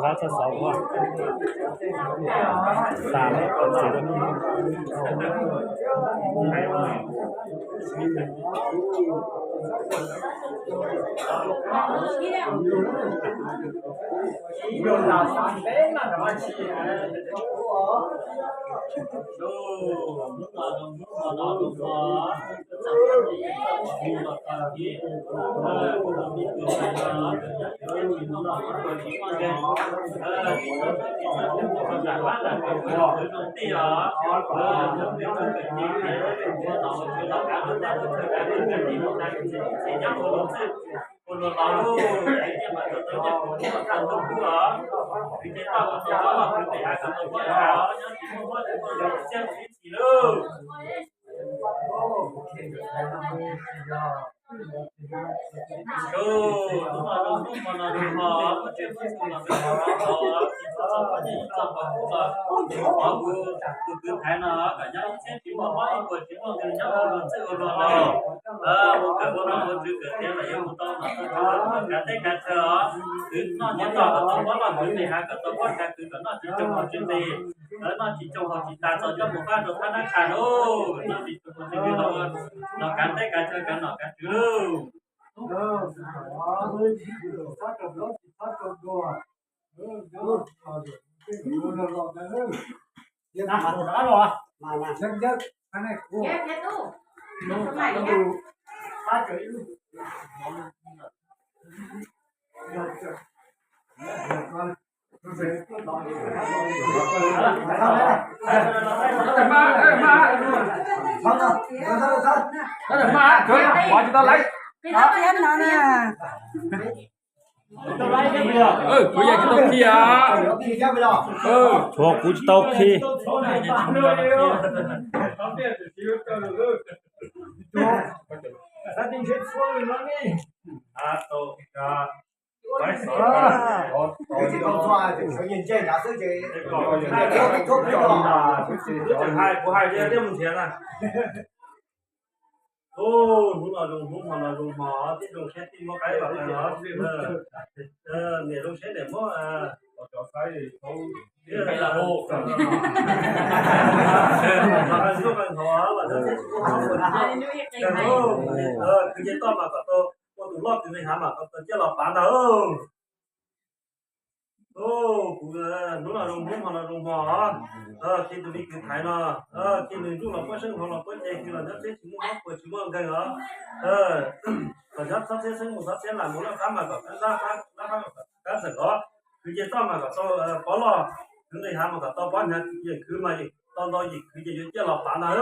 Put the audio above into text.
Lab txog xauv ua tas lawm. Tus kwv Thaiv no kom nyob txhiab tsis muaj mob ib puas tsis muaj nqi nyob ua luag txwj ua luag los ua kawm ua noj ua tswv kawm tiav los yuav mus tau nom tau tswv los kav teb kav chaw os. Kwv noj ntiav toj kom tau pob loj, kwv nqis hav kom tau pob tshav, kwv kom noj tsis tsoo haus tsis nqis, noj tsis tsoo haus tsis tas txog coj mus fab rau thab nab qha lauj. Noj tsis tsoo haus tsis nqis los los kav teb kav chaw kav nom kav tswv lauj. Kuv yam tsis tau khi. Tshuav kuv tsis tau khi. Kuv hais tias liaj mus nrhiav na. Hnub no zoo hnub, hmo no zoo hmo, tij zoo siab tij muab qaib los qees los, niam zoo siab niam muab qees nthav los, kwv nce toj mas kom tau, ua tus loj kwv nqis hav mas kom tau ciaj los pav ntag. Kuv hnub no zoo hnub, hmo no zoo hmo, khi tus me kwv Thaiv no, khi nws ntuj los puab seeb, hauv los puab ce, khi los nyob txhiab tsis muaj mob puas tsis muaj nkeeg os. Kom nyob txhob txhiab xeeb mus txhob txhiab lam mus, laj qab mas kom laj qab, laj qab mas kom kab txawm kov, kwv nce toj mas kom tau pob loj, kwv nqis hav mas kom tau pob hnyav, yeem kwv mas yeem tau ntau, yeem kwv ces yuav ciaj los pav ntag.